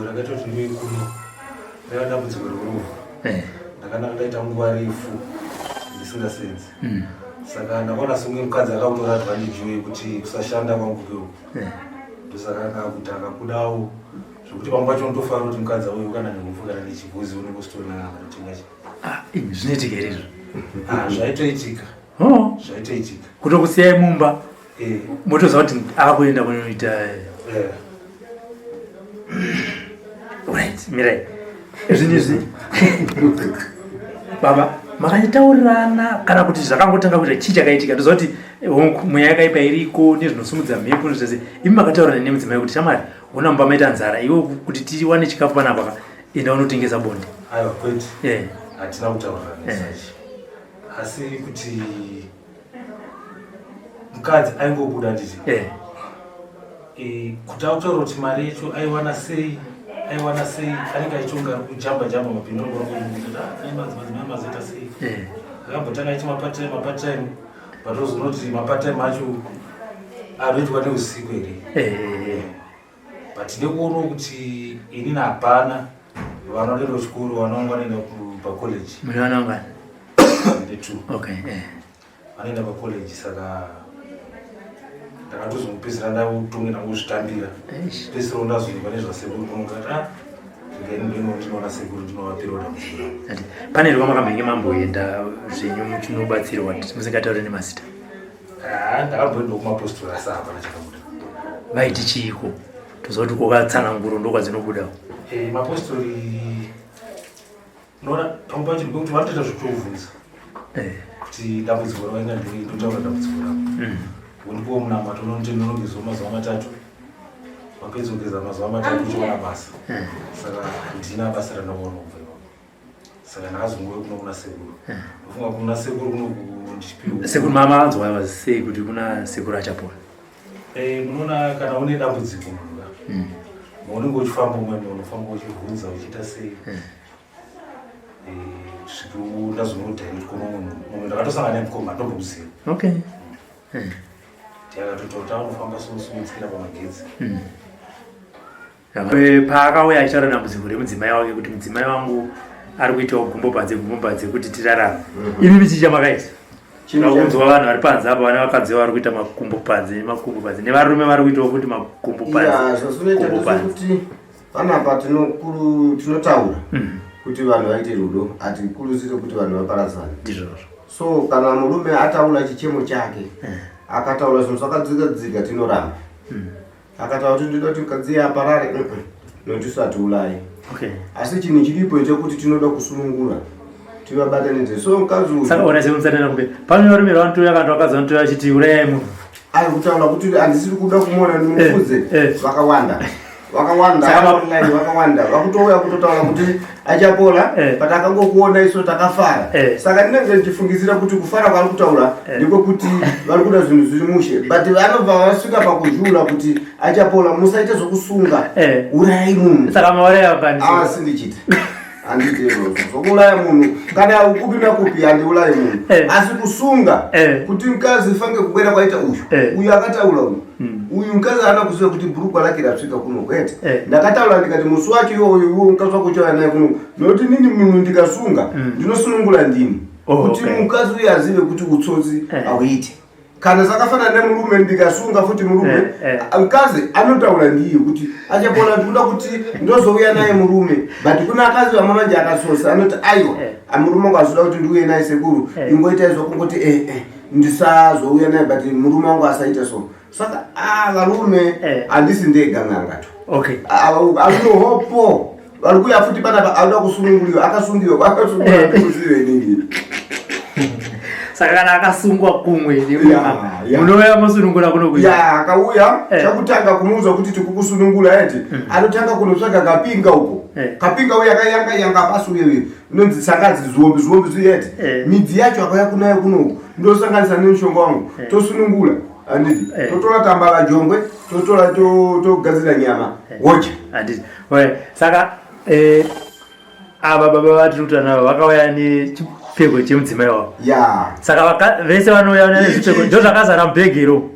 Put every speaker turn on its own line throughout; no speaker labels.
rakaita kuti ndiuye kuno raiva dambudziko reurovha.
Eh.
Ndakanaka ndaita nguva refu ndisingasenzi.
Hmm.
Saka ndakaona sekunge mukadzi akakutora advantage iyoyo yekuti kusashanda kwangu kwewo.
Eh.
Ndosaka anga akuti akakudawo zvekuti pamwe pacho unotofara kuti mukadzi auye kana nehufu kana nechibhuzi unenge usitorina kana kutenga chi.
Ah, imi zvinoitika here izvo?
Ah, zvaitoitika.
Oh.
Zvaitoitika.
Kutokusiyai mumba.
Eh.
Motoziva kuti akuenda kunoita.
Eh.
Right, mirai. Zvinhu izvi. Baba, makataurirana kana kuti zvakangotanga kuita chii chakaitika? Ndoziva kuti hongu mweya yakaipa iriko nezvinosimudza mhepo nezvese. Imi makataurirana nemudzimai kuti shamwari, hona mumba maita nzara iwe kuti tiwane chikafu panapa ka enda unotengesa bonde.
Aiwa kwete.
Eh.
Hatina kutaurirana
Eh.
sachi. Asi kuti mukadzi aingobuda nditi.
Eh.
E, kuti akutaura kuti mari yacho aiwana sei aiwana sei anenge achitonga ari kujamba jamba mapindu madzimai mazoita sei
Eh.
akambotanga achi mapatime mapatime but ozoona kuti mapatime acho anoitwa neusiku here
Eh.
but nekuonawo kuti inini hapana vana vanoenda kuchikoro vana vangu vanoenda pacollege
Mune vana vangani?
Ndine two.
Okay, eh.
Vanoenda pacollege saka ndakatozomupedzisira ndakutonge ndangozvitambira. Pedzisira ndazonzwa nezvasekuru kunongati ah ndinoona sekuru ndinovapirawo dambudziko rangu.
Ati, Pane here kwamakambenge mamboenda zvenyu muchinobatsirwa musingataure nemazita?
Ah, ndakamboendawo kumapostori asi hapana chakabuda.
Vaiti chiiko? Toziva kuti kwakatsananguro ndokwadzinobudawo.
Eh, mapostori unoona pamwe pacho ndekuti vanotoita zvekutobvunza
eh.
kuti dambudziko ravainga ndiri ndotaura dambudziko ravo
mm.
wondipiwa munamato unonoti ndinogezwa mazuva matatu wapedza kugeza mazuva matatu uchiwana basa
eh.
saka handina basa randakaona kubva ipapo saka ndakazongouya kuno kuna sekuru
eh.
ndofunga kuna sekuru kuno ndichipiwa
sekuru mama anzwa sei kuti kuna sekuru achapora
munoona kana une dambudziko munhu ka
mm.
unenge uchifamba umwe unofamba uchibvunza uchiita sei sviku ndazonodairitwa mumwe munhu mumwe ndakatosangana nemukoma ndombomuziva
okay
tiakatotaura taunofamba sosimudzikira pamagetsi
mm. Paakauya achitaura dambudziko remudzimai wake kuti mudzimai wangu ari kuitawo gumbo panze gumbo panze kuti tirarame
mhm.
imi michii chamakaita unzwa vanhu vari panze apa vane vakadzi vari kuita makumbo panze nemakumbo panze nevarume vari kuitawo kuti makumbo
panze panze panapa tinotaura mhm. kuti vanhu vaite rudo hatikurudzire kuti vanhu vaparadzane
ndizvozvo
so kana murume ataura chichemo chake
eh.
akataura zvinhu zvakadzika dzika tinoramba
mhm.
Akataura kuti ndinoda kuti mukadzi iye aparare nokuti isu hatiurayi.
Okay.
Asi chinhu chiripo chekuti tinoda kusunungura tivabatanidze so mukadzi uyu
Saka ona semusatana kumbe pane varume vanotouya kana vakadzi vanotouya vachiti urayai munhu.
Ari kutaura kuti handisiri kuda kumuona ndimufudze
eh, eh.
vakawanda vakawanda online vakawanda vakutouya kutotaura kuti achapola
eh.
but akangokuona isu takafara
eh.
saka ndinenge ndichifungidzira kuti kufara kwaari kutaura
eh.
ndiko kuti vari kuda zvinhu zviri mushe but vanobva vasvika pakuzviura kuti achapola musaite zvokusunga urayai munhu
saka mauraya vani
asi ndichiti handiti izvozvo zvokuuraya munhu kana kupi nakupi handiurayi munhu asi kusunga kuti mukadzi fange kubwera kwaita uyu uyu akataura uyu
hmm.
Uyu mukadzi haana kuziva kuti bhurugwa rake rasvika kuno kwete.
Eh.
Ndakataura ndikati musi wacho iwoyo iwe mukadzi wako uchauya naye kuno. Nokuti nini munhu ndikasunga
hmm.
ndinosunungura ndini.
Oh,
kuti mukadzi uyu azive kuti utsotsi
eh.
hauite. Kana zvakafanana nemurume ndikasunga futi murume
eh,
mukadzi anotaura ndiye kuti achapona ndikuda kuti ndozouya naye murume but kuna akadzi vamwe manje akasosa anoti aiwa murume wangu azoda kuti ndiuye naye sekuru ingoitai zvokungoti eh eh ndisazouya naye but murume wangu asaita so saka ah, varume
eh.
handisi ndega n'anga to
okay
anohopo vari kuuya futi panapa anoda kusununguriwa akasungiwa kwakasungiwa
eh.
ndikuzive inini
saka kana akasungwa kumwe munouya mosunungura kuno
ya akauya eh. chakutanga kumuudza kuti tikukusunungura eti
mm.
anotanga kunotsvaga kapinga uko kapinga uya akayanga yanga pasi uye inonzi tsangadzi zviombi zviombi zviyeti
eh.
midzi yacho akauya kunayo kunoku ndosanganisa nemushonga wangu
eh.
tosunungura handiti
eh.
totora tambara jongwe totora togadzira nyama wodya
handiti saka ava baba vatiri kutaura navo vakauya nechipfeko chemudzimai wavo
ya
saka vese vanouya nezvipfeko ndo zvakazara mubhegero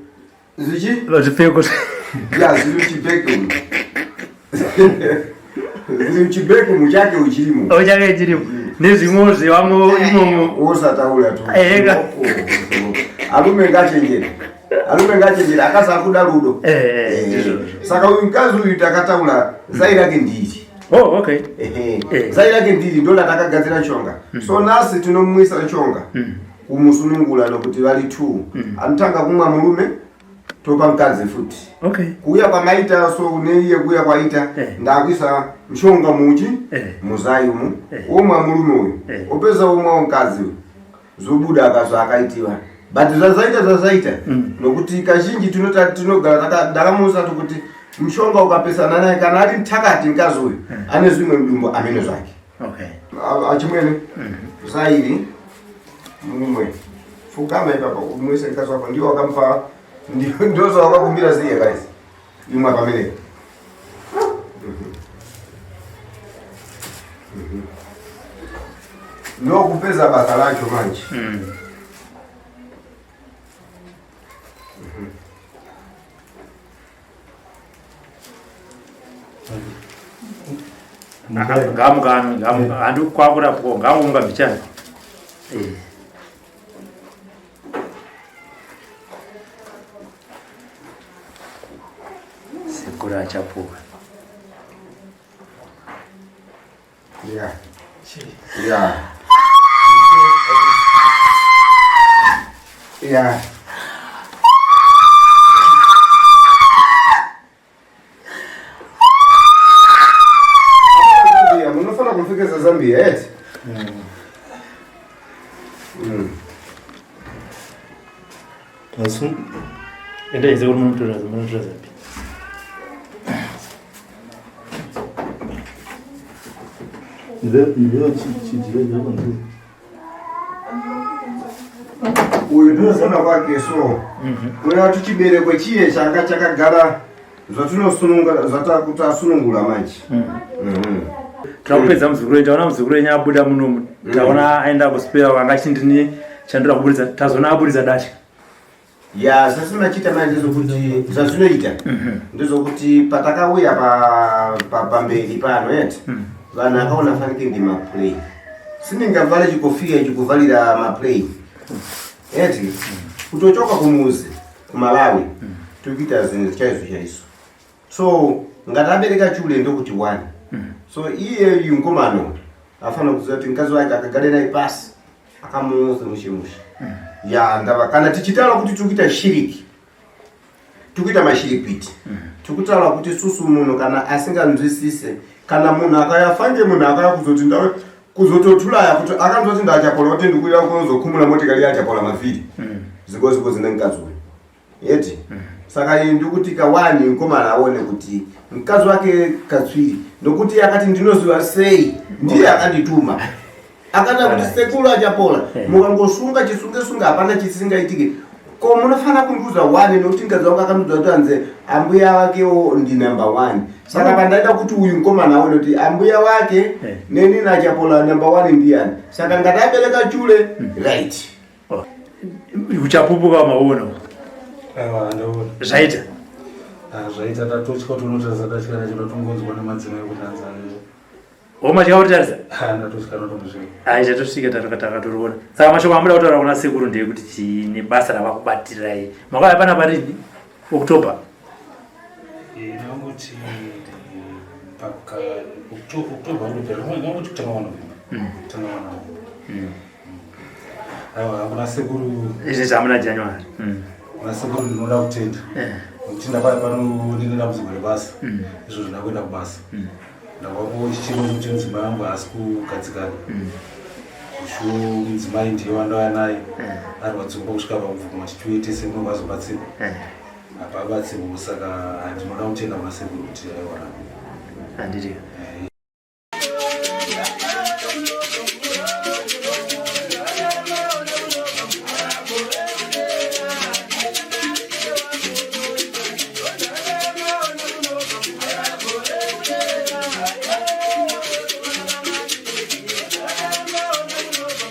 zvichi
zvipfeko
ya zviri muchibhegi umu. Chibhegi muchake uchirimo.
Uchake chirimo. Nezvimwewo zvevamwe imomo.
Usataura tu.
Ega.
Arume ngachenjere. Arume ngachenjere akaza kuda rudo.
Eh, eh, ndizvo.
Saka uyu mukadzi uyu takataura zai rake ndiri.
Oh, okay.
Ehe.
Eh.
Zai rake ndiri ndo ratakagadzira shonga. So nasi tinomwisa shonga. Kumusunungura nokuti vari two. Anotanga kumwa murume topa mukadzi futi.
Okay.
Kuuya kwamaita so neiye kuuya kwaita
Eh.
ndakuisa mshonga muchi
Eh.
muzai umu
Eh.
omwa murume uyu
Eh.
opedza omwa mukadzi uyu zvobuda akazva akaitiwa but zvazaita zvazaita nokuti kazhinji tinogara ndakamuudza kuti mushonga ukapesana naye kana ari mutakati mukadzi uyu ane zvimwe mudumbu amene zvake.
Okay.
Achimwene zairi mumwe fukama ipapa umwise mukadzi wako ndiwo wakamupa ndozvawakakumbira ziye guys imwe pamenepo. Ndokupedza basa racho manje.
Ngamukanwe, ngamuka. Handi kwakurapwa, ngamunga mbichana. Eh. Sekuru achapuwa.
Yeah. Yeah. Yeah. Zambia, munofana kupfekesa Zambia eti?
Asi
Enda ize kuri munotora munotora Zambia.
Ndeve chidya chakanzi.
Uyu ndinozona kwake so. Kuna kuti chibereko chiye changa chakagara zvatinosununga zvatakuti manje.
Tira kupedza muzukuru wenyu, taona muzukuru wenyu abuda munomu. Taona aenda kuspera wanga achindini chandira kuburitsa, tazoona aburitsa datya.
Ya, zvasinochita manje ndezvokuti zvazvinoita ndezvokuti patakauya pamberi pano eti vanhu akaona fanike ndimaplay sindingavale chikofiya chikuvalira maplay eti kutochoka kumuzi kuMalawi tikuita zvinhu chaizvo chaizvo. So ngatabereka chule ndokuti one. So iye uyu mukomana afanira kuziva kuti mukadzi wake akagare naye pasi akamuudza mushe mushe. Ya, ndava kana tichitaura kuti tiri kuita shiriki, tiri kuita mashiripiti, tiri kutaura kuti susu munhu kana asinganzwisise, kana munhu akaya fange munhu akaya kuzoti ndawe kuzototulaya kuti akanzwa kuti ndachapola kuti ndikuya kuzokhumula motikari yachapola mavhiri ziko zine mukadzi uyu yeti. Saka iyi ndikuti kawani mukomana aone kuti mukadzi wake katswiri, nokuti akati ndinoziva sei, ndiye akandituma akada kuti sekuru achapola mukangosunga chisunge sunga hapana chisingaitike. Ko munofanira kundiudza one, nokuti mukadzi wangu akandiudza kuti anze ambuya wakewo ndi number one. Saka pandaida kuti uyu mukomana aone kuti ambuya wake neni nachapola number one ndiyani. Saka ngati abereka chule, right.
Uchapupu kwamaona?
Aiwa, ndaona.
Zvaita.
Ah, zvaita. Ndatotya kuti unotarisa datya racho, ndatongonzwa nemadzimai kuti anzi
Homa chakakutarisa.
Ndatotya natombosvika.
Ai, chatosvika takatoriona. Saka mashoko amuda kutaura kuna sekuru ndeyekuti chine basa ravakubatirai. Makauya panapa rini? October?
Ndangoti paka October unopera, ndangoti kutanga waNovember, kutanga waNovember. Aiwa, kuna sekuru.
Izvi zvamuna January.
Kuna sekuru ndinoda kutenda nekuti ndapaya pano ndine dambudziko rebasa. Izvo ndakuenda kubasa, ndakwango chichemo chekuti mudzimai wangu haasi kugadzikana. Shuwo mudzimai ndiye wandauya naye arwadziwa kusvika pakubvuma tichiuite semunhu azobatsirwa apa abatsirwa. Saka ndinoda kutenda kuna sekuru kuti aiwa.
Handiti?